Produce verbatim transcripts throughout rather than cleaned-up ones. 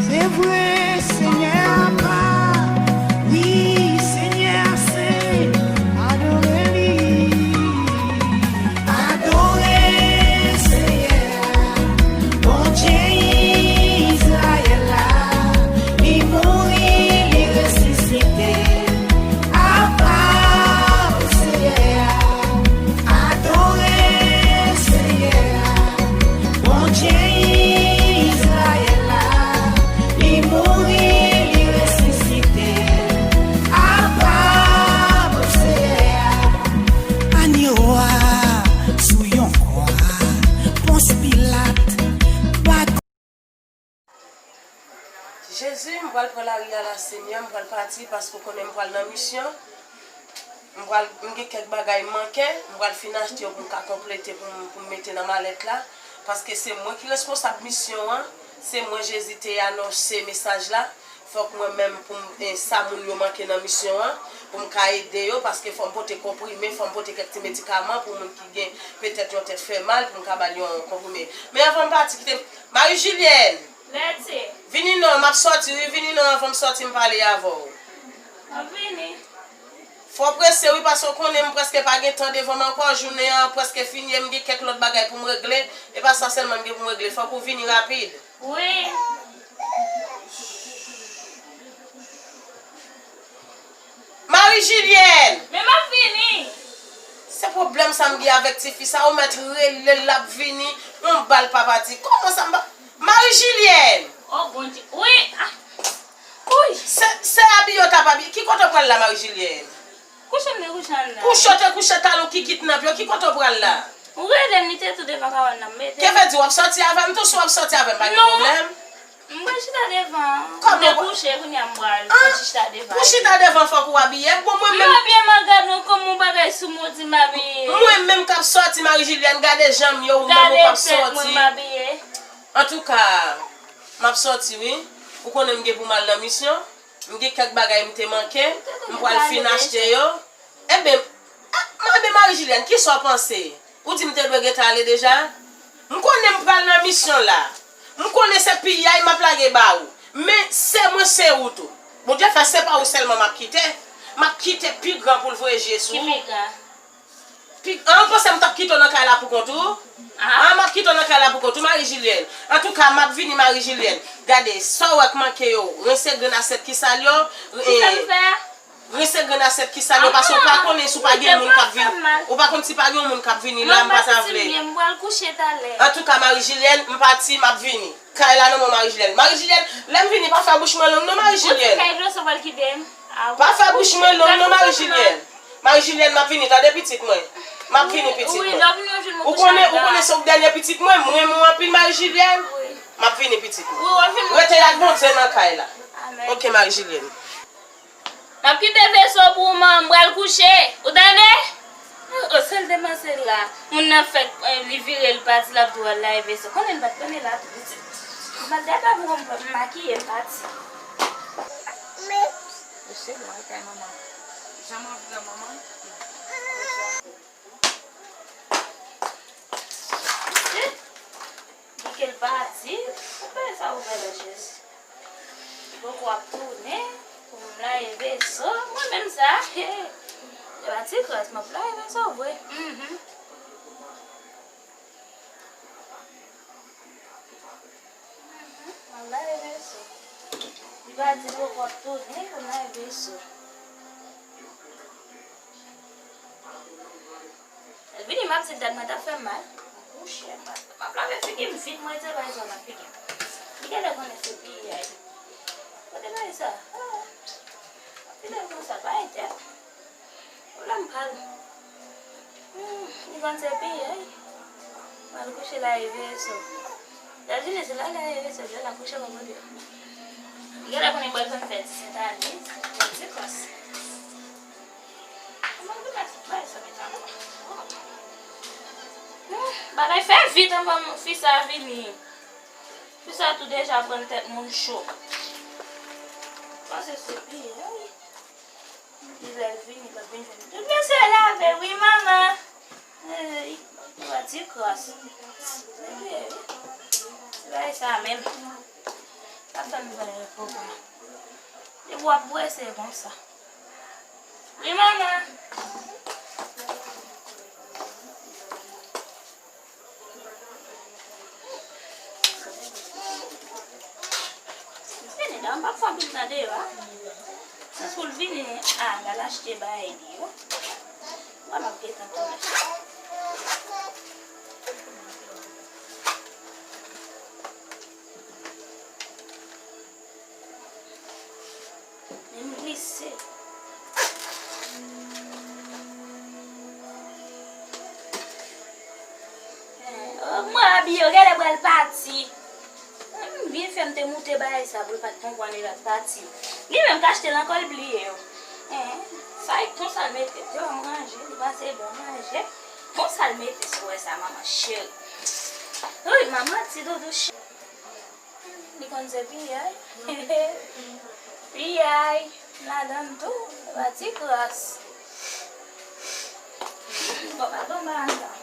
Se vre, Senyè a pa, wi, Senyè a sen, adore li. Adore Senyè a, Bondye Izrayèl la, li mouri, li resisite. Apa pou Senyè a, adore Senyè a, Bondye Izrayèl la, li mouri, li resisite. Apa pou Senyè a. Agno a sou yon kwa, Pons Pilat pa Jezi, m pral pran lari a la, Senyè, m pral pati paske w konnen m pral nan misyon. M pral, m gen kèk bagay manke, m pral fin achte yo pou m ka konplete, pou m, pou m mete nan malèt la. Paske se mwen ki responsab misyon an, se mwen Jezi te anonse mesaj la. Fòk mwen menm pou m, e, sa moun yo manke nan misyon an, pou m ka ede yo, paske fò m pote konprime, fò m pote kèk ti medikaman pou moun ki gen petèt yon tèt fè mal, pou m ka ba l yon konprime. Men anvan m pati, kite m, Marie Julienne! Lèti. Vini non, m ap sòti wi, vini non anvan m sòti m pale avè w. M ap vini. Fò w prese wi, paske w konnen m prèske pa gen tan devan m ankò, jounen an prèske fini e m gen kèk lòt bagay pou m regle, e pa sa sèlman m gen pou m regle, fòk ou vini rapid. Wi. Marie Julienne! Men m ap vini. Se pwoblèm sa m gen avèk tifi sa, ou mèt rele l, l ap vini, yon bal pa pati. Kòman sa m pa. Marie Julienne! Oh Bondye, wi! Ah. Wi! Se, se abiye w t ap abiye. Ki kote w pral la, Marie Julienne? Kouche m te kouche anndan. Kouche w te kouche talon ki kidnap yo, ki kote w pral la? Ou rele m, li te tou devan kawòn nan, m mete. Ke vle di w ap sòti avè m tou, si w ap sòti avè m, pa gen pwoblèm. M pral chita devan. Kòman m te kouche, kounye a m pral sòti chita devan. Pou chita devan, fòk ou abiye. Bon, mwen menm. M abiye, m ap gade w kòm yon bagay sou mwen, ou di m abiye. Mwen menm k ap sòti, Marie Julienne, gade janm yo, ou menm ou p ap sòti. Gade tèt mwen, m abiye. Antouka, m ap sòti, wi. Ou konnen m gen pou m al nan misyon. M gen kèk bagay m te manke, m pral fin achte yo. Enben, a, enben Marie Julienne, kisa w panse? Ou di m te dwe gentan ale deja? M konnen m pral nan misyon la. M konnen se piyay m ap lage ba ou. Men se mwen, se ou tou. Bondye fè se pa ou sèlman m ap kite. M ap kite pi gran pou l voye je sou ou. Ki pi gran? Pi, an, ou panse m t ap kite w nan kay la pou kont ou? Ah. An, m ap kite w nan kay la pou kont ou, Marie Julienne. Antouka, m ap vini, Marie Julienne. Gade, sa w wè k manke yo, rense grenn asyèt ki sal yo. Kisa m fè? Rense grenn asyèt ki sal yo, paske ou pa konnen si w pa gen moun k ap vini. Ou pa konn si pa gen moun k ap vini la, m pa ta vle. M pral kouche talè. Antouka, Marie Julienne, m pati, m ap vini. Kay la nan men w, Marie Julienne. Marie Julienne, lè m vini, pa fè bouch mwen long non, Marie Julienne. Ou di kay Gloso pral kite m? Ah, pa fè bouch mwen long non, Marie Julienne. Marie Julienne, m ap vini, tande pitit mwen. M ap vini, pitit mwen. Ou konnen, ou konnen se ou k dènye pitit mwen, m renmen w anpil, Marie Julienne. M ap vini, pitit mwen. Rete ak Bondye nan kay la. Amèn. Ok, Marie Julienne. M ap kite veso pou ou, man, m pral kouche. Ou tande? O, sèl demwazèl la. Moun nan fèk, eh, li vire, li pati, l ap di w al lave veso. Konnen l pa t konnen la tou pitit. M pa t gade pou m makiye, m pati. Mesye, bon, al kay manman. Jan m anvi wè manman. Li ke l pati, ou fè sa ou fè la, Jezi. Poko ap tounen pou m lave veso. Mwen menm sa, he, e pa ti kras, m ap lave veso vre. Mhm. Mhm, m ap lave veso. Li pa di poko ap tounen pou m lave veso. Vini, m ap di dat mwen t ap fè m mal. Kouche, m ap lave figi m vit, mwen te bay zòn nan figi m. Li genlè konnen se piyay. Kote bagay sa? Ah. Piyay konsa, pa entèk. Pwoblèm pa l. Hmm, li konn se piyay. M al kouche la, e veso. Lè l vini, se la, la, e veso, lè l akouche, mwen kote. Li genlè konnen mwen konn fè ti sentaniz, fè ti kòs. Bagay fè vit anvan fi sa vini. Fi sa tou deja pran tèt moun cho. Panse se piyay. Li lè l vini, l ap vin jwenn tout mesye lave, wi, manman. Ey, ou pa di kras. Ebyen, se bagay sa menm. Pa fè m pale konsa. Depi w ap prese konsa. Wi, manman. Vini la, m p ap fè anpil tan deyò a. Se sou l vini a, l al achte bagay li yo. Mwen m ap gentan tounen. Men m glise. Oh, mwen abiye, w genlè pral pati. M byen fè m te moute bagay sa pou l pa t konprann li pa t pati. Li menm k achte l ankò, l bliye yo. Sa e konsa l mete, te w ranje, li panse bon ranje. Konsa l mete sou wè sa, manman cheri. Wi, manman ti doudou cheri. Li konn se piyay. Piyay, ladan l tou, pa ti kras. Bon, pa bon, pa antan.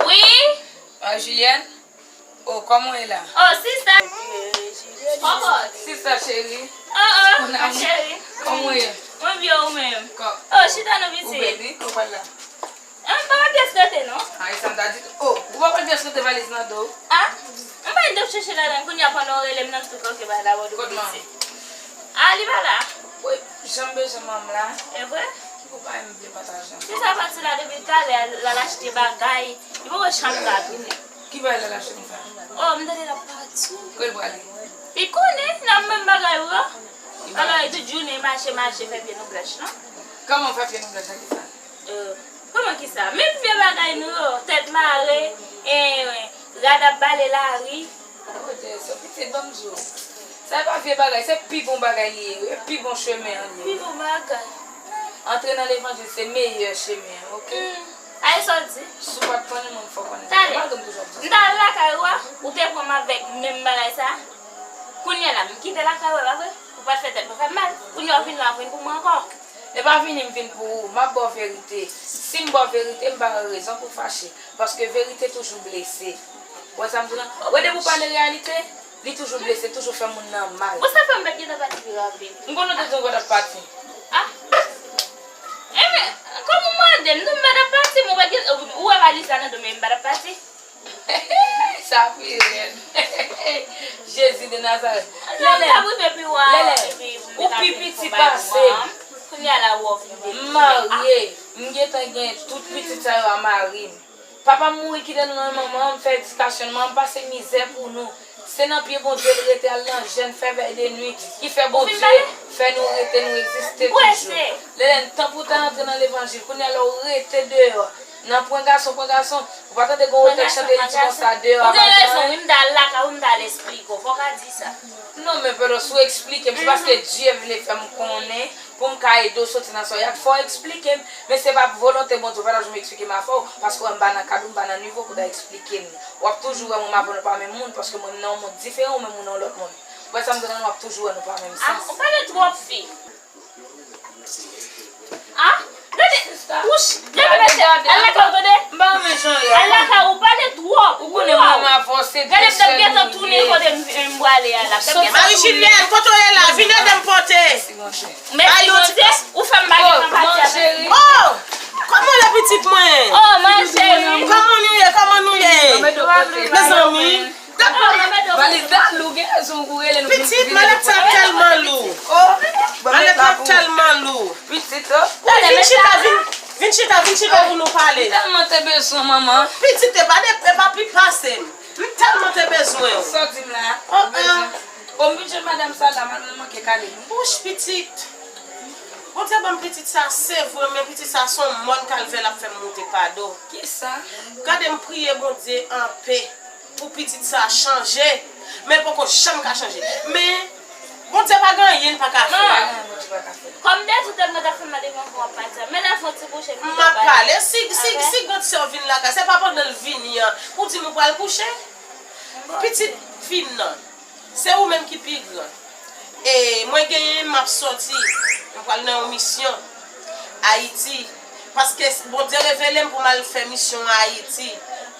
Wi? Ah, Julienne? Oh, kòman w ye la? Oh, sista. Kòkòt. Sista cheri. Oh, oh, ma cheri. Kòman w ye? Mwen byen, ou menm? Oh, chita non, pitit. Ou bèl, wi, kòkòt la. Ah, m pa wè pyès rete, non? Ah, e sa m ta di tou. Oh, ou pa wè pyès rete valiz nan do? Ah, m pa t ap chèche ladan, kounye a pandan w rele m nan, m tou kòke bay la, wè, pitit. Ah, li pa la? Wi, jan m bezwen manm la. E vre? Ki konpayi m vle pataje ansanm? Sista pati la depi talè, l al achte bagay. Li poko janm ka tounen. Ki bagay l al achte konsa? Oh, m tande l ap pati. Kote l prale? Li konnen, n ap menm bagay ou yo. Bagay tout jounen, mache, mache, fè pye nou blanch, non? Kòman w fè pye nou blanch, ak kisa? Euh, kòman kisa? Menm vye bagay nou yo, tèt mare, eh, rad ap bale lari. Oje, se pitit, ban m di w. Sa e pa vye bagay, se pi bon bagay li ye, e pi bon chemen an li ye. Pi bon bagay. Antre nan levanjil se meyè chemen an, oke? Hmm. Ayi sa w di. Si w pa t konnen, mwen m fè w konnen. Talè. Malgre m toujou ap di sa. M t al lakay ou a, ou te pran m avèk menm bagay sa. Kounye a la, m kite lakay ou a, pa vre? Ou pa t fè tèt mwen fè m mal. Kounye a w vin la, w vin pou mwen ankò. E pa vini m vin pou ou, m ap ba w verite. Si m ba w verite, m pa gen rezon pou fache. Paske verite toujou blese. Ou wè sa m di w lan? Ou wè depi w pale reyalite, li toujou blese, toujou fè moun nan mal. Bon, sa fè m pa t gentan pati pi rapid. M konnen w te di w pa t ap pati. Ah. Enben, kòman w mande m? Non, m pa t ap pati, m pa t gen, ou wè valiz la nan do m, m pa t ap pati. Sa pi rèd. Jezi de Nazarèt. Lèlè, Lèlè, ou pi piti pase m. M marye, m gentan gen tout pitit sa yo a mari m. Papa m mouri kite nou nan men manman m, m fè edikasyon n, manman m pase mizè pou nou. Se nan pye Bondye l rete al nan jèn, fè vèy de nwi, ki fè Bondye fè nou rete, nou egziste toujou. Lèlè, tan pou w ta antre nan levanjil, kounye a la w rete deyò. Nan pwen gason, pwen gason. Ou pa tande gen yon otè k chante, li di konsa, deyò a pa gen anyen. Ou gen rezon, wi, m t al lakay ou, m t al esplike w. Fò w ka di sa. Non, men Pèdò, si w eksplike m, se paske Dye vle fè m konnen, pou m ka ede w soti nan sa w ye a, fò w eksplike m. Men se pa volonte Bondye, ou pa t ap janm eksplike m afè w, paske w wè m pa nan kad ou, m pa nan nivo pou w ta eksplike m. W ap toujou wè mwen m avè w, nou pa menm moun, paske mwen m nan yon mond diferan, ou menm ou nan yon lòt mond. Ou wè sa m di w lan, w ap toujou wè nou pa menm sans. Ah, ou pale twòp, fi. Ah, gade, wouch, gade mesye, al lakay ou tande. M pa renmen jan w ye a. Al lakay ou pale twòp. Ou konnen mwen m avanse. Gade m t ap gentan tounen kote m, m pwale a la. M t ap gentan tounen. Marie Julienne, kote w ye la? Vin ede m pote. Mèsi Bondye, ou fè m pa gentan pati avèk li. Oh, kòman w ye pitit mwen? Oh, ma chérie. Kòman nou ye? Kòman nou ye? Mezanmi. Valiz la lou, gen rezon pou rele nou. Pitit, malèt sa tèlman lou. Oh, malèt la tèlman lou. Pitit, oh. Vin chita, vin, vin chita, vin chita pou nou pale. M tèlman te bezwen manman. Pitit, te pa de, te pa pi pase m. M tèlman te bezwen w. Sa w di m la? Oh, oh. Bon, m vin jwenn madanm sa la, madanm manke kale nou. Bouch pitit. Bondye ban m pitit sa, se vre, men pitit sa se yon mòn kalvè l ap fè m moute pa do. Kisa? Gade m priye Bondye anpe. Pou pitit sa chanje, men poko janm ka chanje. Men, Bondye pa gen anyen l pa ka fè. Pa gen anyen Bondye pa ka fè. Kòm de tout tèt mwen ta fè m la devan fò w ap pati a. Men lè fò ti kouche m ap pale. Si, si, si grandsè w vin lakay, se pa pandan l vini an, pou di m ou pral kouche. Pitit fi m nan. Se ou menm ki pi gran. E mwen genyen, m ap sòti. Mwen pral nan yon misyon Ayiti. Paske Bondye revele m pou m al fè misyon an Ayiti.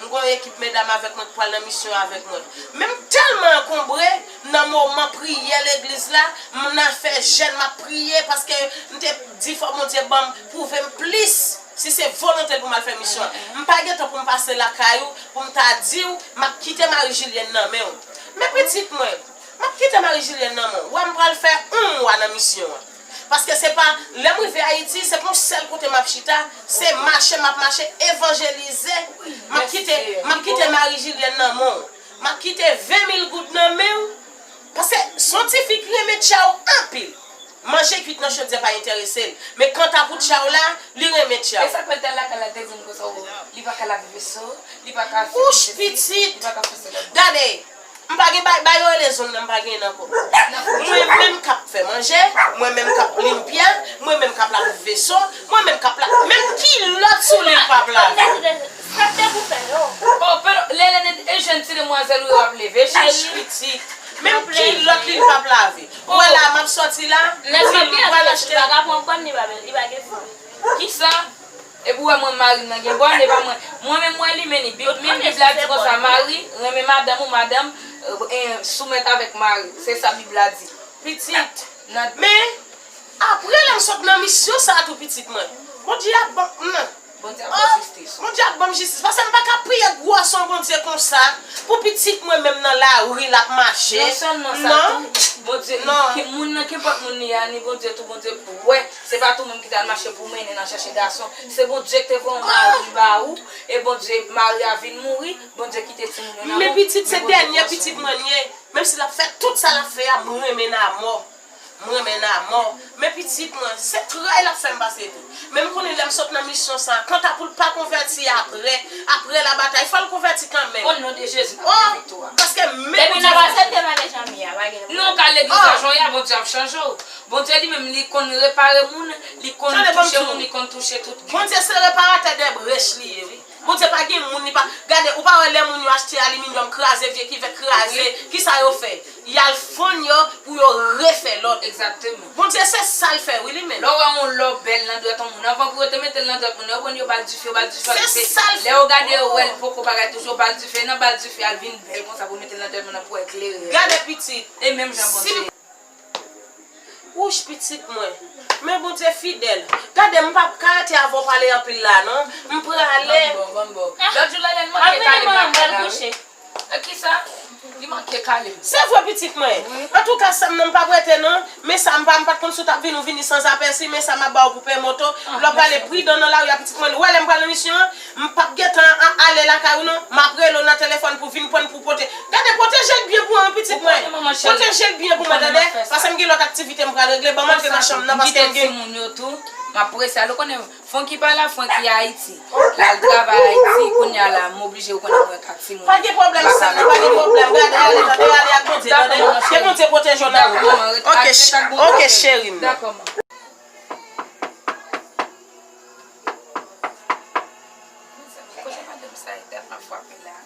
M gen yon ekip medam avèk mwen ki pral nan misyon avèk mwen. Men m tèlman ankonbre nan moman priyè legliz la, m nan fè jèn, m ap priye paske m te di fò Bondye ban m, pwouve m plis si se volonte l pou m al fè misyon an. M pa gen tan pou m pase lakay ou, pou m ta di w, m ap kite Marie Julienne nan men w. Men pitit mwen, m ap kite Marie Julienne nan men w. Wè m pral fè yon mwa nan misyon an. Paske se pa, lè m rive Ayiti, se pa yon sèl kote m ap chita, se mache m ap mache, evanjelize. M ap kite, m ap kite Marie Julienne nan men w. M ap kite ven mil goud nan men w. Paske se yon ti fi ki renmen tchaw anpil. Manje kwit nan chodyè pa enterese l. Men kanta pou tchaw la, li renmen tchaw. E sa k fè l t al lakay la, l te di m konsa, o, li pa ka lave veso, li pa ka fè Wouch, pitit! Li pa ka fè sa. Gade, m pa gen bay, bay yo rele zong nan, m pa gen ankò. Mwen menm k ap fè manje, mwen menm k ap limpya, mwen menm k ap lave veso, mwen menm k ap la, menm kilòt sou li l p ap lave. Sa te pou fè yo. O, pero, Lelene, e jèn ti demwazèl ou yo ap leve, cheri. Pitit. Menm kilòt li, li p ap lave. Ou wè la, m ap sòti la, m pral achte. Kisa? Epi w wè mwen, mari m nan gen bòn, e pa mwen. Mwen menm, mwen limen li. Bib, menm Bib la di konsa, mari, renmen madanm ou, madanm, e, e, soumèt avèk mari. Se sa Bib la di. Pitit. Nan Men, apre lè m sot nan misyon sa a tou pitit mwen, Bondye ap ban m nan. Bondye ap ban jistis. Bondye ap ban m jistis. Paske m pa ka priye gwòs yon Bondye konsa pou pitit mwen menm nan lari l ap mache. Non sèlman sa tou, Bondye, ki moun nan, kenpòt moun li ye a, ni Bondye tou, Bondye wè. Se pa tou moun ki t al mache pou mennen nan chache gason. Se Bondye ki te voye yon mari ba ou, e Bondye, mari a vin mouri, Bondye kite timoun yo nan men w. Men pitit, se dènye pitit mwen li ye. Menm si l ap fè tout sa l ap fè a, m renmen l amò. M renmen l amò. Men pitit mwen, se tray l ap fè m pase tou. Men m konnen lè m sot nan misyon sa a, kanta pou l pa konvèti apre, apre labatay, fò l konvèti kanmenm. O non de Jezi, n ap gen viktwa. Paske men Bondye fè. Depi n ap aksepte maryaj anmi a, pa gen pwoblèm. Non, ka legliz la jan w ye a, Bondye ap chanje w. Bondye li menm, li konn repare moun, li konn touche moun, li konn touche tout kè. Bondye se reparatè de brèch li ye, wi. Bondye pa gen moun, li pa, gade, ou pa wè lè moun yo achte aliminyòm, kraze vye kivèt, kraze, kisa yo fè? Y al fonn yo pou yo refè lòt. Egzakteman. Bondye se sa l fè, wi, li menm. Lè w wè yon lò bèl nan dwèt yon moun, anvan pou yo te mete l nan dwèt moun, yo pran yo ba l dife, yo ba l dife, se sa l fè. Lè yo gade, yo wè l poko bagay toujou, yo ba l dife, nan ba l dife a, l vin bèl konsa pou mete l nan dwèt moun nan pou wè klere. Gade pitit. E menm jan Bondye ye. Wouch, pitit mwen. Men Bondye fidèl. Gade, m p ap ka rete avè w pale anpil la, non. M prale. Ban m ba w, ban m ba w. Lòt jou la, lè l manke kale m lakay la, wi. E kisa? Li manke kale m. Se vre, pitit mwen. Wi. Antouka, sa m nan, m p ap rete, non. Men sa, m pa, m pa t konn si w t ap vini, ou vini sanzapèsi, men sa m ap ba w pou peye moto. Lè w prale pridan nan lari a, pitit mwen. Ou wè lè m pral nan misyon an, m p ap gentan a-, ale lakay ou non. M ap rele w nan telefòn pou vin pran l pou pote. Gade, pwoteje l byen pou mwen, wi, pitit mwen. Pwoteje l byen pou mwen, tande? Paske m gen lòt aktivite m pral regle. Ban m antre nan chanm nan, paske m gen. M kite timoun yo tou. M ap prese ale. Ou konnen, Francky pa la, Francky Ayiti. L al travay Ayiti, kounye a la, m oblije, ou konnen, mwen k ak timoun yo. Pa gen pwoblèm, sè m, pa gen pwoblèm. Gade, ale, tande, ale ak Bondye, tande? Ke Bondye pwoteje w nan wout la. Oke, ch-, oke, cheri m. Dakò, manman. Kote madanm sa ye tèt m ap frape la?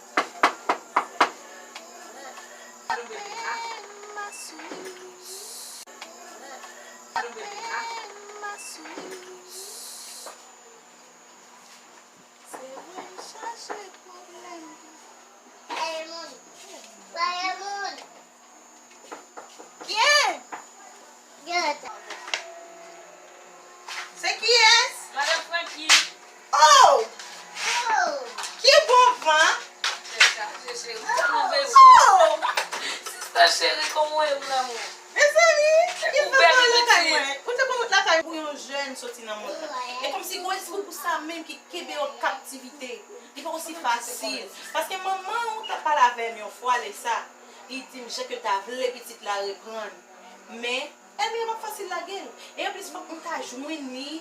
Alo, bebe, a. Alo, bebe, a. Se vre, m chache pwoblèm. Kiyès? Se kiyès? Madan Francky. Oh! Ki bon van! Tèt chaje, cheri. Ou tèlman bèl. Oh! Sista cheri, kòman w ye, mon amour? Mezanmi, ki fanm mwen lakay mwen? Ou te konn lakay pou yon jèn soti nan mond lan. E kòmsi gon espri pou sa menm ki kenbe w an kaptivite. Li pa osi fasil. Paske manman w t ap pale avè m yon fwa, lè sa. Li di m jan ke l ta vle pitit la reprann. Men, ènmi an p ap fasil lage l. E anplis, fòk m ta jwenn li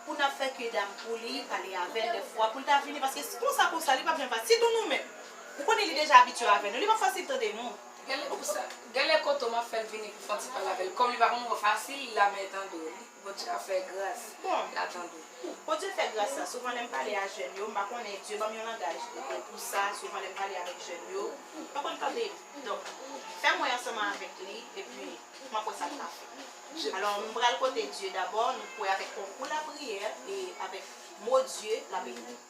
pou n ap fè ke dam pou li, pale avè l dèfwa, pou l ta vini. Paske konsa, konsa, li p ap janm fasil. Sitou nou menm. Ou konnen li deja abitye avè nou. Li p ap fasil tande nou. Genlè pou sa, genlè kote w m ap fè l vini pou fè yon ti pale avè l. Kòm li pa konn wè fasil, la men tande w. Bondye ap fè gras. Bon. La tande w. Bondye fè gras sa. Souvan lè m pale a jèn yo, m pa konnen Dye ban m yon langaj pou sa. Souvan lè m pale avèk jèn yo, m pa konn tande. Donk, fè m wè ansanm avèk li, epi m ap wè sa m ka fè. Alò, m pral kote Dye dabò, nou kwè avèk konkou lapriyè e avèk mo Dye, l ap ede.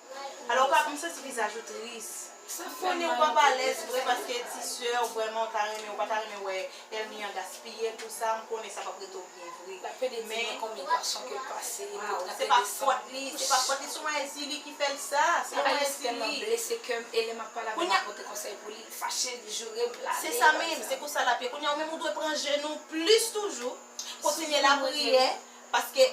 Alò, ou pa, m santi vizaj ou tris. Konnen ou p ap alèz vre paske ti sè w vrèman ou ta renmen, ou pa ta renmen wè ènmi an gaspiye l pou sa, m konnen sa p ap rete w byen vre. L ap pede di mwen konbyen gason ke l pase, li trete desan. Se pa fòt li, se pa fòt li, se yon Ezili ki fè l sa, se yon Ezili. Tèlman blese kè m, e lè m ap pale avè l, m ap pote konsèy pou li, li fache, li joure m, l ale. Se sa menm, se pou sa l ap ye. Kounye a, ou menm ou dwe pran jenou w plis toujou, kontinye lapriyè, paske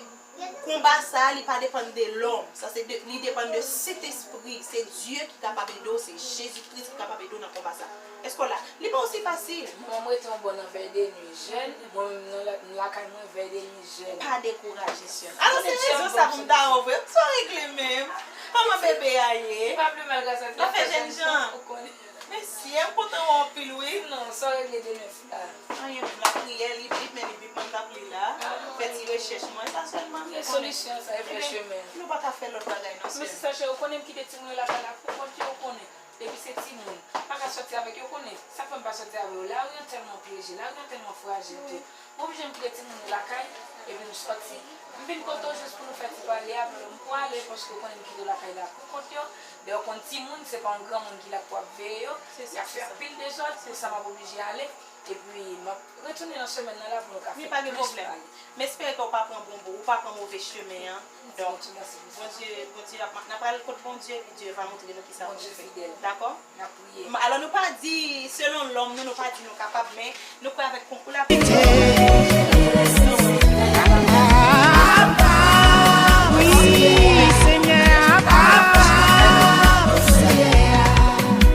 konba sa a, li pa depann de lòm. Sa se de, li depann de Sentespri. Se Dye ki kapab ede w, se Jezi Kris ki kapab ede w nan konba sa a. Èske w la? Li pa osi fasil. Mwen, m rete yon bò nan vèy de nwi jèn. Mwen menm, nan la, nan lakay mwen, vèy de nwi jèn. Pa dekouraje, sè m. Alò, se rezon sa pou m ta wè w vre. Sa w regle menm? Kòman bebe a ye? Li pa pi mal, gras a Dye. L ap fè jènjan. Mesye, m kontan wè w anpil, wi. Non, sa w regle de nèf la? Anyen menm, lapriyè, li bib, men li bib mwen t ap li la. Fè ti rechèch mwen, sa sèlman. Gen solisyon, sa e fè chemen. Nou pa ka fè lòt bagay non, sè m. Men sista cheri, ou konnen m kite timoun yo lakay la pou kont yo, ou konnen. Depi se timoun, m pa ka sòti avèk yo, ou konnen. Sa k fè m pa sòti avè yo? Lari an tèlman pyeje, lari an tèlman frajil ke m oblije m kite timoun yo lakay, epi m sòti. M vin kote w jis pou nou fè ti pale a, m pwale paske ou konnen m kite w lakay la pou kont yo. Dayè, ou konn timoun, se pa yon granmoun ki la pou ap veye yo. Y ap fè anpil dezòd, pou sa m ap oblije ale. Epi, m ap retounen nan semèn nan la pou nou ka fè plis pale. Men pa gen pwoblèm. M espere ke w pa pran bon, ou pa pran move chemen an. Donk, Bondye, Bondye ap, n ap al kot Bondye, epi Dye va montre nou kisa pou nou fè. Dakò? N ap priye. Alò, nou pa di selon lòm nou, nou pa di nou kapab, men nou kwè avèk konkou lapriyè.